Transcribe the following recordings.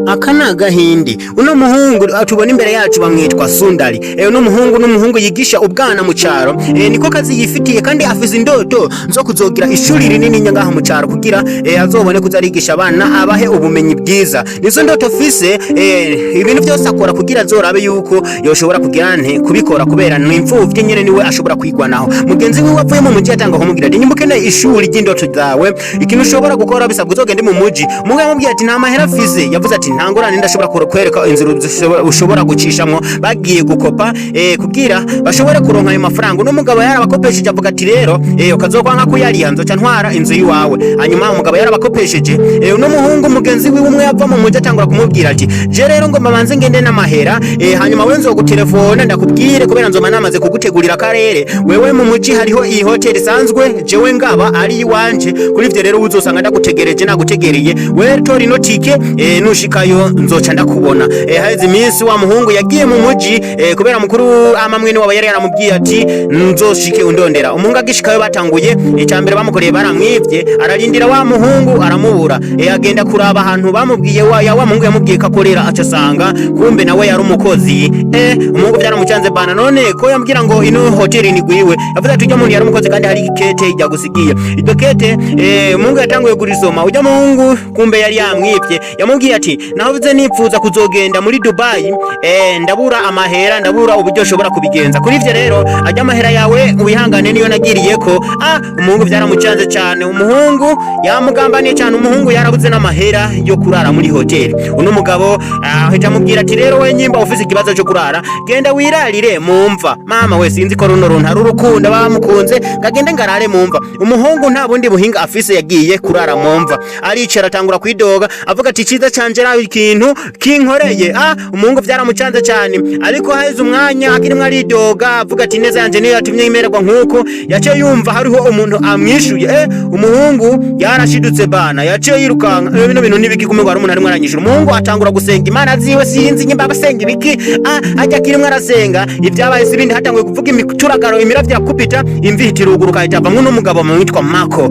Aka ni agahindi. Uno muhungu tubona imbere yacu bamwitwa Sundari. Uno muhungu n'umuhungu yigisha ubwana mu cyaro, niko kazi yifitiye, kandi afise indoto zo kuzogira ishuri rinini ngaha mu cyaro kugira azobone kuza arigisha abana, abahe ubumenyi bwiza. Nizo ndoto fise. Ibintu byose akora kugira azorabe yuko yoshobora kugira nte kubikora, kubera ni imfuvyi nyene, niwe ashobora kwigwanaho. Mugenzi wiwe avuye mu muji atanga kumubwira ati: "Nimba ukeneye ishuri ry'indoto zawe, ikintu ushobora gukora bisabwa uzogende mu muji." Umugabo amubwira ati nta mahera afise. Yavuze ati: "Nta ngorane, ndashobora kwereka inzira ushobora gucishamwo." Bagiye gukopa kugira bashobore kuronka ayo mafaranga. Uno mugabo yarabakopesheje, avuga ati: "Rero ukazokwanga kuyariha, nzoca ntwara inzu yiwawe." Hanyuma umugabo yarabakopesheje. Uno muhungu, mugenzi wiwe umwe yava mu muji atangura kumubwira ati: "Je rero ngo mbanze ngende n'amahera, hanyuma we nzogutelefona ndakubwire, kubera nzoma namaze kugutegurira akarere. Wewe mu muji hariho iyi hoteli isanzwe jewe ngaba ari iwanje. Kuri ivyo rero uzosanga ndagutegereje, nagutegereye. Wewe tora ino tike, nushikayo nzoca ndakubona." Haheze iminsi, wa muhungu yagiye mu muji, kubera mukuru ama mwene wabo yari yaramubwiye ati: "Nzoshike undondera." Umuhungu agishikayo, batanguye icambere bamukoreye, baramwivye. Ararindira wa muhungu aramubura. Agenda kuraba ahantu bamubwiye wa ya wa muhungu yamubwiye ko akorera, aca asanga kumbe nawe yari umukozi. Umuhungu byaramucanze bana. None ko yambwira ngo ino hoteli ni gwiwe? Yavuze ati: "Ujya muntu yari umukozi, kandi hari ikete yagusigiye." Iryo kete, umuhungu yatanguye kurisoma. Ujya muhungu kumbe yari yamwivye. Yamubwiye ati: "Naho bize nipfuza kuzogenda muri Dubai, ndabura amahera, ndabura uburyo nshobora kubigenza. Kuri ivyo rero ajya amahera yawe wihangane, niyo nagiriye ko." Umuhungu byaramucanze cyane, umuhungu yamugambaniye cyane. Umuhungu yarabuze n'amahera yo kurara muri hoteli. Uno mugabo ahita amubwira ati: "Rero we nyimba ufise ikibazo cyo kurara, genda wirarire mu mva." Mama we, sinzi ko runo runtu ari urukundo bamukunze, ngagende ngarare mu mva. Umuhungu nta bundi buhinga afise, yagiye kurara mu mva, aricara, atangura kwidoga, avuga ati: "Ciza canje ari ikintu kinkoreye." Umuhungu byaramucanze cyane, ariko haheze umwanya akirimwo aridoga, avuga ati: "Neza yanje niyo yatumye imererwa nkuko." Yaciye yumva hariho umuntu amwishuye. Umuhungu yarashidutse bana, yaciye yirukanka. Bino bintu nibiki? Kumengo hari umuntu arimwo aranyishura. Umuhungu atangura gusenga imana ziwe, sinzi nyimba abasenga ibiki. Ajya akirimwo arasenga, ibyabaye si ibindi, hatanguye kuvuga imituragaro, imiravyo yakubita, imvi ihita iruguruka, ahita avamwo n'umugabo witwa Mako.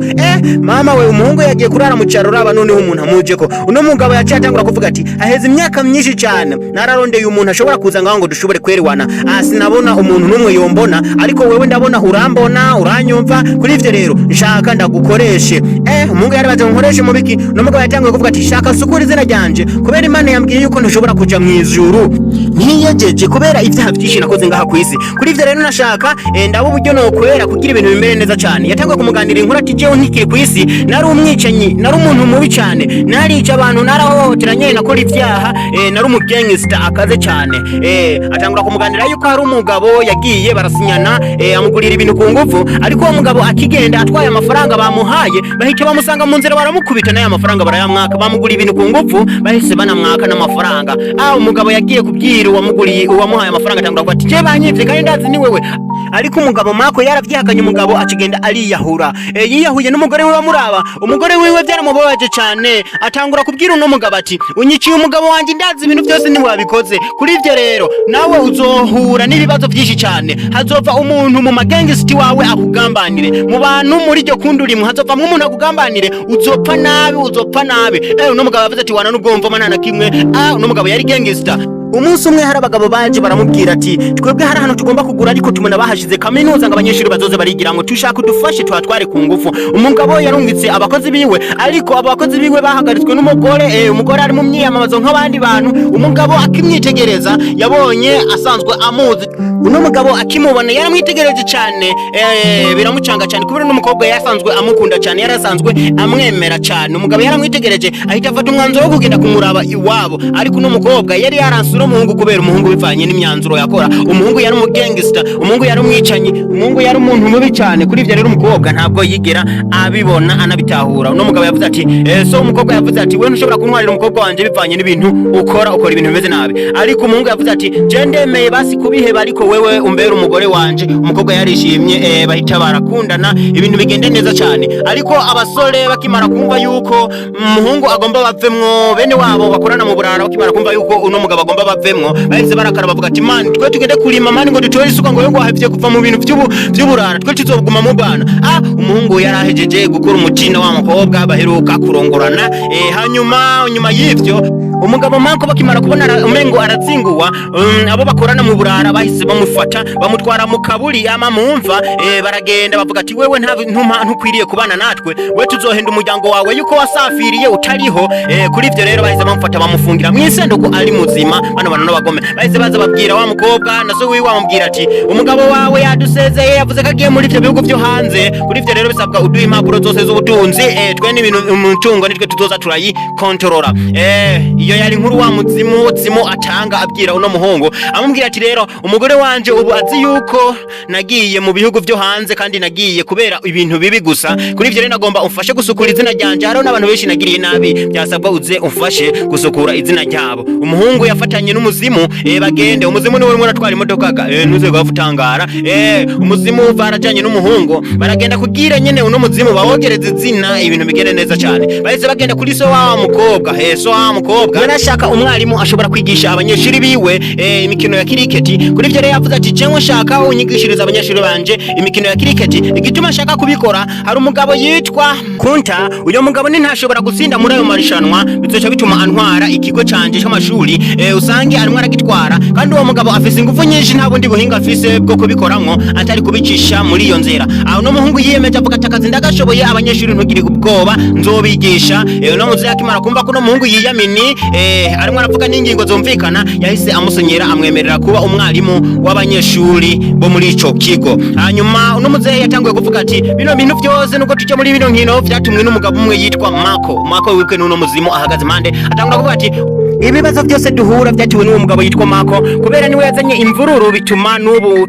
Mama we, umuhungu yagiye kurara mu cyaro, raba noneho umuntu amujeko. Uno mugabo yaciye atangura kuvuga ati: "Haheze imyaka myinshi cyane nararondeye umuntu ashobora kuza ngaho ngo dushobore kwerewana. Sinabona umuntu n'umwe yombona, ariko wewe ndabona urambona, uranyumva. Kuri ivyo rero nshaka ndagukoreshe." Umuhungu yari ngo nkoreshe mu biki? Uno mugabo yatanguye kuvuga ati: "Shaka sukura izina ryanje, kubera Imana yambwiye yuko ntashobora kuja mu ijuru ntiyejeje kubera ibyaha byinshi nakoze ngaha ku isi. Kuri ivyo rero nashaka ndaba uburyo nokwera kugira ibintu bimere neza cyane." Yatanguye kumuganira inkuru ati: "Jewe ntikiri ku isi nari umwicanyi, nari umuntu mubi cyane, narica abantu, narahohotera nyene, nakora ibyaha, nari umugangster akaze cyane." Atangura kumuganira yuko hari umugabo yagiye barasinyana, amugurira ibintu ku ngufu, ariko uwo mugabo akigenda atwaye amafaranga bamuhaye, bahita bamusanga mu nzira, baramukubita, n'aya mafaranga barayamwaka. Bamuguriye ibintu ku ngufu, bahise banamwaka n'amafaranga. Umugabo yagiye kubwira uwamuguriye, uwamuhaye amafaranga, atangura kuvuga ati: "Je banyivye, kandi ndazi ni wewe." Ariko umugabo Mako yaravyihakanye. Umugabo akigenda ariyahura. Yiyahuye n'umugore wiwe amuraba. Umugore wiwe byaramubabaje cyane, atangura kubwira uno mugabo ati: "Unyiciye umugabo wanjye, ndazi ibintu byose ntiwabikoze. Kuri ivyo rero nawe uzohura n'ibibazo byinshi cyane. Hazova umuntu mu magangisiti wawe akugambanire, mu bantu muri iryo kundi urimwo hazovamwo umuntu akugambanire, uzopfa nabi, uzopfa nabi." Uno mugabo yavuze ati: "Wana n'ubwo mvoma nta na kimwe." Uno mugabo yari gangster. Umunsi umwe hari abagabo baje baramubwira ati: "Twebwe hari ahantu tugomba kugura, ariko tubona bahashize kaminuza ngo abanyeshuri bazoze barigiramwo. Tushaka udufashe tuhatware ku ngufu." Umugabo yarungitse abakozi biwe, ariko abo bakozi biwe bahagaritswe n'umugore. Umugore ari mu myiyamamazo nk'abandi bantu. Umugabo akimwitegereza yabonye asanzwe amuzi. Uno mugabo akimubona yaramwitegereje cyane, biramucanga cyane, kubera uno mukobwa yasanzwe amukunda cyane, yarasanzwe amwemera cyane. Umugabo yaramwitegereje, ahita afata umwanzuro wo kugenda kumuraba iwabo. Ariko uno mukobwa yari yaranse uno muhungu, kubera umuhungu bivanye n'imyanzuro yakora. Umuhungu yari umugangster, umuhungu yari umwicanyi, umuhungu yari umuntu mubi cyane. Kuri ivyo rero umukobwa ntabwo yigera abibona anabitahura. Uno mugabo yavuze ati so umukobwa yavuze ati: "We ntushobora kuntwarira umukobwa wanje bivanye n'ibintu ukora, ukora ibintu bimeze nabi." Ariko umuhungu yavuze ati: "Je ndemeye basi kubiheba, ariko wewe umbere umugore wanje." Umukobwa yarishimye, bahita barakundana, ibintu bigende neza cyane. Ariko abasore bakimara kumva yuko umuhungu agomba bavemwo, bene wabo bakorana mu burara bakimara kumva yuko uno mugabo agomba bavemwo, bahise barakara, bavuga ati: "Man, twe tugende kurima, man, ngo dutore isuka, ngo yo ngo ahevye kuva mu bintu vy'uburara, twe tuzoguma mu bana." Umuhungu yarahejeje gukora umukino wa mukobwa, baheruka kurongorana. Hanyuma nyuma y'ivyo Umugabo Mako bakimara kubona umengo arazinguwa, abo bakorana mu burara bahise bamufata bamutwara mu kaburi ama mumva, baragenda bavuga ati: "Wewe nta ntukwiriye kubana natwe, we tuzohenda umuryango wawe yuko wasafiriye utariho." Kuri ivyo rero bahise bamufata bamufungira mw'isanduku ari muzima. Bano bantu n'abagome bahise baza babwira wa mukobwa na so wiwe, bamubwira ati: "Umugabo wawe yadusezeye, yavuze ko agiye muri ivyo bihugu vyo hanze. Kuri ivyo rero bisabwa uduhe impapuro zose z'ubutunzi, twe n'ibintu umutungo nitwe tuzoza turayikontorora." Iyo yari inkuru wa muzimu zimu atanga abwira uno muhungu, amubwira ati: "Rero umugore wanje ubu azi yuko nagiye mu bihugu vyo hanze kandi nagiye kubera ibintu bibi gusa. Kuri ivyo rero nagomba umfashe gusukura izina ryanje. Hariho n'abantu benshi nagiriye nabi, byasabwa uze umfashe gusukura izina ryabo." Umuhungu yafatanye n'umuzimu, bagende. Umuzimu niwe urimo uratwara imodoka ga, ntuze guhava utangara. Umuzimu barajanye n'umuhungu baragenda kugira nyene uno muzimu bawogereza izina, ibintu bigende neza cyane. Bahise bagenda kuri so wa mukobwa. So wa mukobwa yarashaka umwarimu ashobora kwigisha abanyeshuri biwe imikino ya kiriketi. Kuri ivyo rero yavuze ati: "Jewe nshaka unyigishiriza abanyeshuri banje imikino ya kiriketi. Igituma nshaka kubikora, hari umugabo yitwa Kunta. Uyo mugabo ni ntashobora gutsinda muri ayo marushanwa, bizoca bituma antwara ikigo canje c'amashuri, usange arimwo aragitwara. Kandi uwo mugabo afise ingufu nyinshi, nta bundi buhinga afise bwo kubikoramwo atari kubicisha muri iyo nzira." Aho no muhungu yiyemeje avuga ati: "Akazi ndagashoboye, abanyeshuri ntugire ubwoba, nzobigisha." Uno muzehe akimara kumva ko uno muhungu yiyamini, arimwo aravuga n'ingingo zumvikana, yahise amusenyera amwemerera kuba umwarimu w'abanyeshuri bo muri ico kigo. Hanyuma uno muzehe yatanguye kuvuga ati: "Bino bintu byose nubwo tujya muri bino nkino vyatumwe n'umugabo umwe yitwa Mako." Mako wibuke n'uno muzimu ahagaze impande. Atangura kuvuga ati: "Ibibazo byose duhura byatewe n'uwo mugabo yitwa Mako, kubera niwe yazanye imvururu bituma n'ubu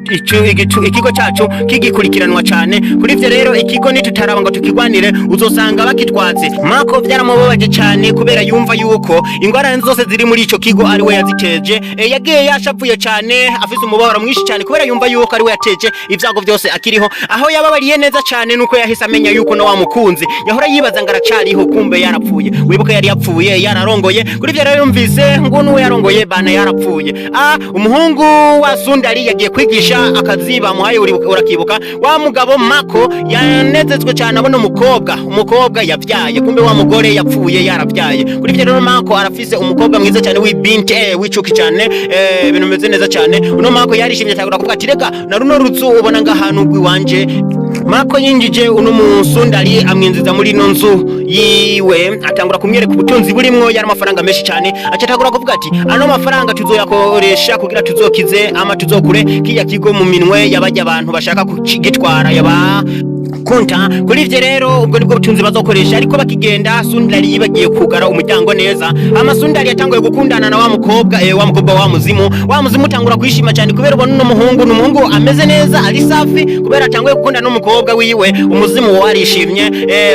ikigo cyacu kigikurikiranwa cyane. Kuri ivyo rero ikigo nitutaraba ngo tukigwanire, uzosanga bakitwatse." Mako byaramubabaje cyane kubera yumva yuko ingorane zose ziri muri ico kigo ari we yaziteje. Yagiye yashavuye cyane, afise umubabaro mwinshi cyane, kubera yumva yuko ari we yateje ibyago byose akiriho. Aho yababariye neza cyane nuko yahise amenya yuko na wa mukunzi yahora yibaza ngo aracariho, kumbe yarapfuye. Wibuke yari yapfuye yararongoye. Kuri ivyo rero yumvise ngo nuwe yarongoye bana yarapfuye. Umuhungu wa Sundari yagiye kwigisha akazi bamuhaye. Urakibuka wa mugabo Mako yanezezwe cyane abona umukobwa yabyaye, kumbe wa mugore yapfuye yarabyaye. Kuri ivyo rero Mako arafise umukobwa mwiza cyane w'ibinti, w'icuki cyane, ibintu bimeze neza cyane. Uno Mako yarishimye cyane kuvuga ati: "Reka na runo ruzu ubona ngahantu rw'iwanje." Mako yinjije uno musundari amwinjiza muri ino nzu yiwe, atangura kumwereka ubutunzi burimwo. Yari amafaranga menshi cyane. Aca atangura kuvuga ati: "Ano mafaranga tuzoyakoresha kugira tuzokize ama tuzokure kiya kigo mu minwe y'abajya abantu bashaka kugitwara yaba Kunta. Kuri ivyo rero ubwo nibwo butunzi bazokoresha." Ariko bakigenda, Sundari yibagiye kugara umuryango neza. Ama Sundari yatanguye gukundana na wa mukobwa, wa mukobwa wa muzimu. Wa muzimu utangura kwishima cyane kubera ubona uno muhungu ni umuhungu ameze neza, ari safi, kubera atanguye gukundana n'umukobwa wiwe. Umuzimu warishimye.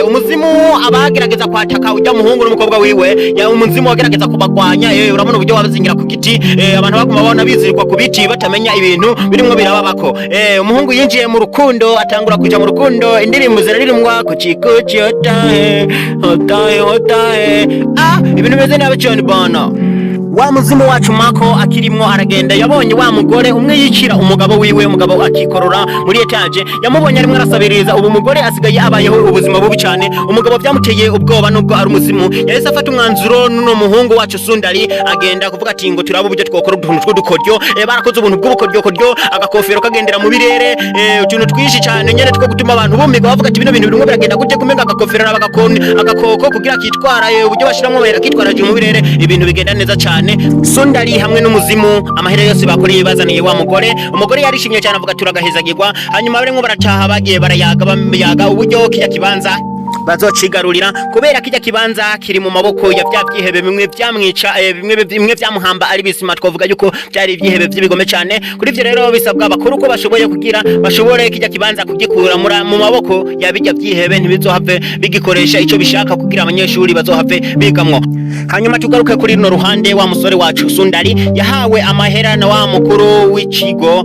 Umuzimu abagerageza kwataka ujya muhungu n'umukobwa wiwe ya umuzimu wagerageza kubagwanya. Urabona uburyo wabazingira ku giti, abantu baguma babona bizirikwa ku biti batamenya ibintu birimwo birababako. Umuhungu yinjiye mu rukundo, atangura kuja mu rukundo, indirimbo ziraririmbwa kuchikuchi otahe otahe otahe. Ibintu bimeze nabi cyane bana. Wa muzimu wacu Mako akirimwo aragenda, yabonye wa mugore umwe yicira umugabo wiwe, umugabo akikorora muri étage. Yamubonye arimwo arasabiriza. Ubu umugore asigaye abayeho ubuzima bubi cyane. Umugabo byamuteye ubwoba nubwo ari umuzimu. Yahise afata umwanzuro n'uno muhungu wacu Sundari, agenda kuvuga ati ngo turabe uburyo twokora utuntu tw'udukoryo. Barakoze ubuntu bw'ubukoryokoryo, agakofero kagendera mu birere, utuntu twinshi cyane nyene two gutuma abantu bumirwa, bavuga ati: "Bino bintu birimwo biragenda gute?" Kumenga agakofero n'abagakoni agakoko kugira kitwara, uburyo bashiramwo amahera kitwara mu birere, ibintu bigenda neza cyane. Sundari hamwe n'umuzimu amahera yose bakoreye bazaniye wa mugore. Umugore yarishimye cyane, avuga turagahezagirwa. Hanyuma barimo barataha, bagiye barayaga, bayaga uburyo kijya kibanza bazocigarurira, kubera kijya kibanza kiri mu maboko ya bya byihebe bimwe byamwica, bimwe byamuhamba ari bisima. Twavuga yuko byari ibyihebe by'ibigome cyane. Kuri ibyo rero bisabwa bakora uko bashoboye kugira bashobore kijya kibanza kugikura mu maboko ya bijya byihebe, ntibizohave bigikoresha icyo bishaka, kugira abanyeshuri bazohave bigamwo. Hanyuma tugaruke kuri runo ruhande, wa musore wacu Sundari yahawe amahera na wa mukuru w'ikigo,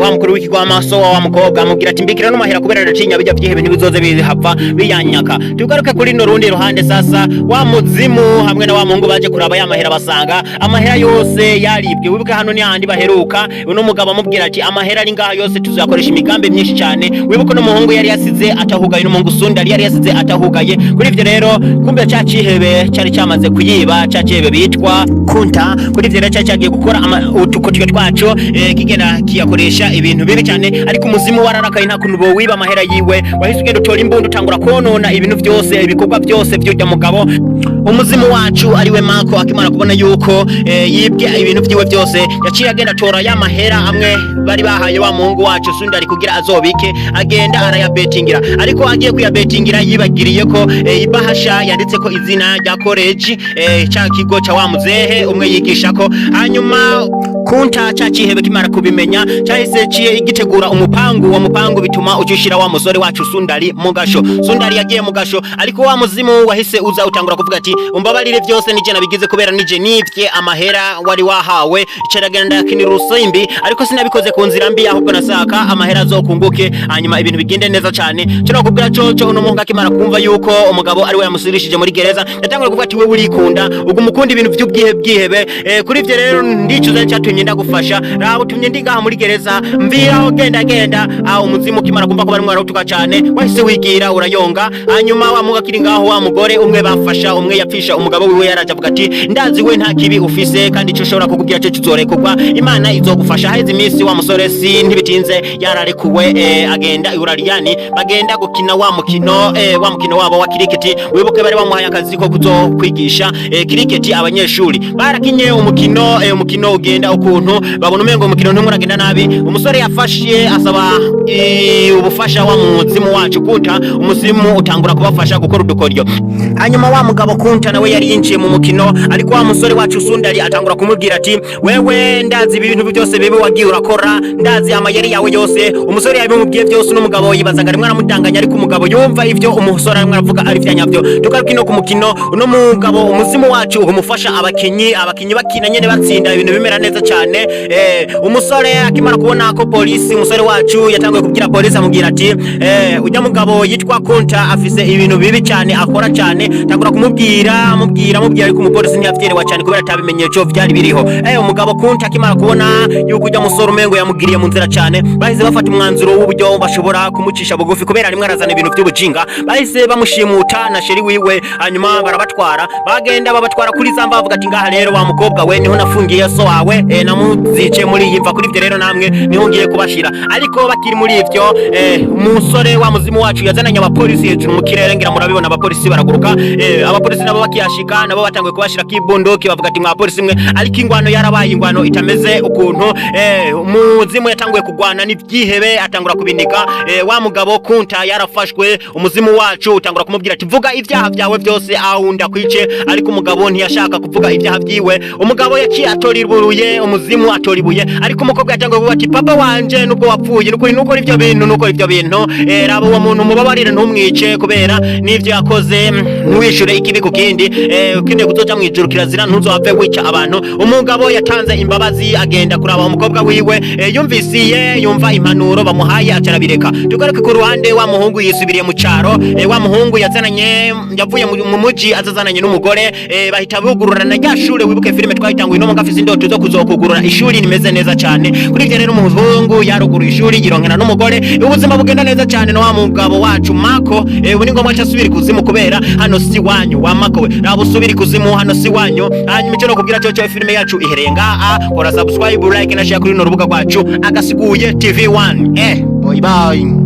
wa mukuru w'ikigo w'amaso wa mukobwa, amubwira ati: "Mbikira no mahera kubera ndatinya bijya byihebe ntibizoze bihava biyanyaka." Tugaruka tugaruke kuri no rundi ruhande. Sasa wa muzimu hamwe na wa muhungu baje kuraba ya mahera, basanga amahera yose yaribwe. Wibuke hano ni handi baheruka uno mugabo amubwira ati amahera ari ngaha yose tuzakoresha imigambi myinshi cyane. Wibuke no muhungu yari yasize atahugaye, n'umuhungu Sundari yari yasize atahugaye. Kuri ivyo rero, kumbe ca cihebe cari cyamaze kuyiba, ca cihebe bitwa Kunta. Kuri ivyo rero, cari cagiye gukora utukotyo twaco, kigenda kiyakoresha ibintu bibi cyane. Ariko umuzimu wararakaye, nta kuntu bowiba amahera yiwe. Wahise ugenda utora imbunda, utangura konona ibintu byose, ibikorwa byose by'urya mugabo. Umuzimu wacu ariwe Mako akimara kubona yuko yibwe ibintu vyiwe byose, yaciye agenda atora ya mahera amwe bari bahaye wa muhungu wacu Sundari kugira azobike, agenda arayabetingira. Ariko agiye kuyabetingira yibagiriye ko ibahasha yanditse ko izina rya college, ca kigo ca wa muzehe umwe yigishako. Hanyuma Kunta, ca cihebe, kimara kubimenya cahise ciye gitegura umupangu. Uwo mupangu bituma ucushira wa musore wacu Sundari mu gasho. Sundari yagiye mu gasho, ariko wa muzimu wahise uza utangura kuvuga ati umbabarire, byose nije nabigize kubera nije nivye amahera wari wahawe, ceragenda kinira urusimbi, ariko sinabikoze ku nzira mbi, ahubwo nasaka amahera azokunguke, hanyuma ibintu bigende neza cyane. Cyo kubwira coco, uno muhungu akimara kumva yuko umugabo ari we yamusubirishije muri gereza, yatanguye kuvuga ati wewe urikunda, ubwo umukunda ibintu by'ubwihe bwihebe. Kuri ivyo rero ndicuza cyatumye ndagufasha, raba utumye ndi ngaha muri gereza, mviraho, genda genda. Aho umuzimu ukimara kumva ko barimo barawutuka cyane, wahise wigira urayonga. Hanyuma wa muhungu akiri ngaho, wa mugore umwe bafasha, umwe yapfisha umugabo wiwe, yaraje avuga ati ndazi we nta kibi ufise, kandi ico ushobora kukubwira cyo kizorekurwa, Imana izogufasha. Haheze iminsi, wa musore si ntibitinze yararekuwe, agenda iurariyani, bagenda gukina wa mukino, wa mukino wabo wa kiriketi. Wibuke bari bamuhaye akazi ko kuzokwigisha kiriketi abanyeshuri. Barakinye umukino, umukino ugenda ukuntu babona umengo umukino ntumuragenda nabi. Umusore yafashe asaba ubufasha wa muzimu wacu Kunta. Umuzimu utangura kubafasha gukora udukoryo. Hanyuma wa mugabo Kunta nawe yari yinjiye mu mukino, ariko wa musore wacu Sundari atangura kumubwira ati wewe ndazi ibintu byose bibi wagiye urakora, ndazi amayeri yawe yose. Umusore yabimubwiye byose, n'umugabo yibazaga rimwe aramudanganya, ariko umugabo yumva ivyo umusore arimwe aravuga ari vya nyabyo. Tugaruke no ku mukino, uno mugabo umuzimu wacu umufasha abakinyi, abakinyi bakina nyene batsinda, ibintu bimera neza cyane. Umusore akimara kubona ko polisi, umusore wacu yatanguye kubwira polisi, amubwira ati ujya mugabo yitwa Kunta afise ibintu bibi cyane akora cyane. Tangura kumubwira, amubwira, amubwira, ariko umupolisi ntiyavyerewa cyane kubera atabimenyetso vyari biriho. Umugabo Kunta akimara kubona yuko ujya musore umengo yamugiriye mu nzira cyane, bahise bafata umwanzuro w'uburyo bashobora kumucisha bugufi kubera rimwe arazana ibintu by'ubujinga. Bahise bamushimuta na chéri wiwe, hanyuma barabatwara, bagenda babatwara kuri za mva, bavuga ati ngaha rero wa mukobwa we niho nafungiye so wawe, namuzice muri iyi mva, kuri ivyo rero namwe niho ngiye kubashira. Ariko bakiri muri ivyo, umusore wa muzimu wacu yazananye abapolisi hejuru mu kirere, ngira murabibona, abapolisi baraguruka. Abapolisi nabo bakiyashika, nabo batanguye kubashira kibunduki, bavuga ati mwa polisi mwe. Ariko ingwano yarabaye ingwano itameze ukuntu. Umuzimu yatanguye kugwana n'ivyihebe, atangura kubinika. Wa mugabo Kunta yarafashwe. Umuzimu wacu utangura kumubwira ati vuga ibyaha byawe byose aho ndakwice, ariko umugabo ntiyashaka kuvuga ibyaha byiwe. Umugabo yaciye atora ibuye, umuzimu atora ibuye, ariko umukobwa yatanguye kuvuga ati papa wanje, nubwo wapfuye, nukuri nukora ivyo bintu, nukora ivyo bintu, raba uwo muntu mubabarire, ntumwice kubera n'ivyo yakoze, ntiwishure ikibi ku kindi, ukeneye kuzoja mw'ijuru, kirazira ntuzohave wica abantu. Umugabo yatanze imbabazi, agenda kuraba umukobwa wiwe, yumvisiye yumva impanuro bamuhaye, acarabireka. Tugaruke ku ruhande, wa muhungu yisubiriye mu caro. Wa muhungu yazananye, yavuye mu muji azazananye n'umugore, bahita bugurura na rya shure. Wibuke filime twayitanguye, no mugafise indoto zo kuzokugurura ishuri rimeze neza cyane. Kuri ivyo rero, umuhungu yaruguruye ishuri, yironkera n'umugore, ubuzima bugenda neza cyane. Na wa mugabo wacu Mako, ubu ni ngombwa asubira ikuzimu kubera hano si wanyu. Wa Mako we, raba usubira ikuzimu, hano si wanyu. Hanyuma icyo nokubwira cyo, filime yacu ihereye ngaha. Kora subscribe, like na share kuri runo rubuga rwacu Agasiguye TV 1. Bye bye.